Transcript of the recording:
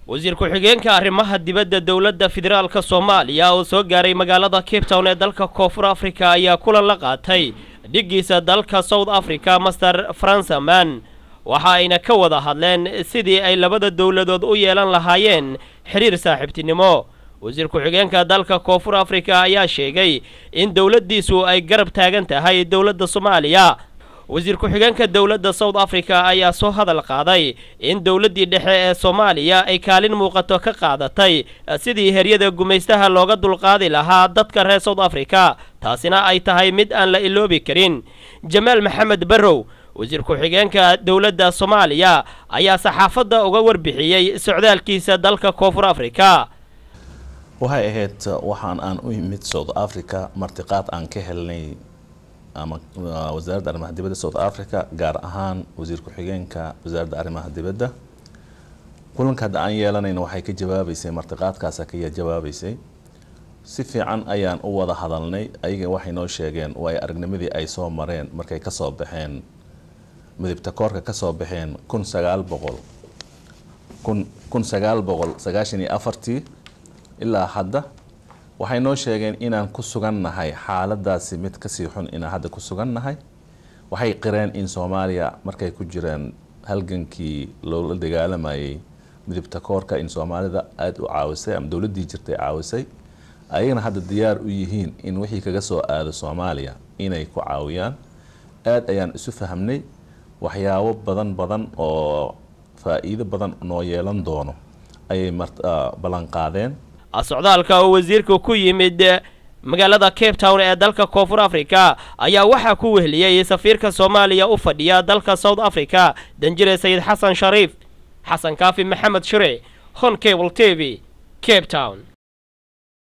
Wasiir ku-xigeenka arrimaha dibadda Dowladda Federaalka Soomaaliya oo soo gaaray magaalada Cape Town ee dalka Koonfur Africa ayaa kulan la qaatay dhiggiisa dalka South Africa, Master Fransaman, waxa ayna ka wada hadleen sidii ay labada dowladood u yeelan lahaayeen xiriir saaxiibtinimo. Wasiir ku-xigeenka dalka Koonfur Africa ayaa sheegay in dowladdiisu ay garab taagan tahay dowladda Soomaaliya. Wasiir ku-xigeenka dowladda South Africa ayaa soo hadal qaaday in dowladdii dhexe ee Soomaaliya ay kaalin muuqato ka qaadatay sidii heryada gumaystaha looga dulqaadi lahaa dadka reer South Africa, taasina ay tahay mid aan la iloobi karin. Jamaal Maxamed Barrow, wasiir ku-xigeenka dowladda Soomaaliya, ayaa saxaafadda uga warbixiyey socdaalkiisa dalka Koonfur Africa. Waxay ahayd waxaan aan u imid South Africa martiqaad aan ka helnay ama Wasaaradda Arrimaha Dibadda South Africa, gaar ahaan wasiir ku-xigeenka Wasaaradda Arrimaha Dibadda. Kulanka hadda aan yeelanayna waxay ka jawaabeysay martiqaadkaasa ka jawaabeysay. Si fiican ayaan u wada hadalnay. Ayaga waxay noo sheegeen waayo aragnimadii ay soo mareen markay kasoo baxeen midibta koorka, kasoo baxeen 1994-tii ilaa hadda. Waxay noo sheegeen inaan ku sugannahay xaaladaasi mid kasii xun inaan hadda ku sugannahay. Waxay qireen in Soomaaliya markay ku jireen halgankii loola dagaalamayay midibta koorka in Soomaalida aada u caawisay ama dowladdii jirtay caawisay, ayagana hadda diyaar u yihiin in wixii kaga soo aado Soomaaliya inay ku caawiyaan. Aada ayaan isu fahmnay, waxyaabo badan badan oo faa'iido badan noo yeelan doono ayay ballan qaadeen. Socdaalka oo wasiirku ku yimid magaalada Cape Town ee dalka Koonfur Africa ayaa waxaa ku weheliyey safiirka Soomaaliya u fadhiya dalka South Africa, danjire Sayid Xasan Shariif. Xasan Kaafi Maxamed Shire, Horn Cable TV, Cape Town.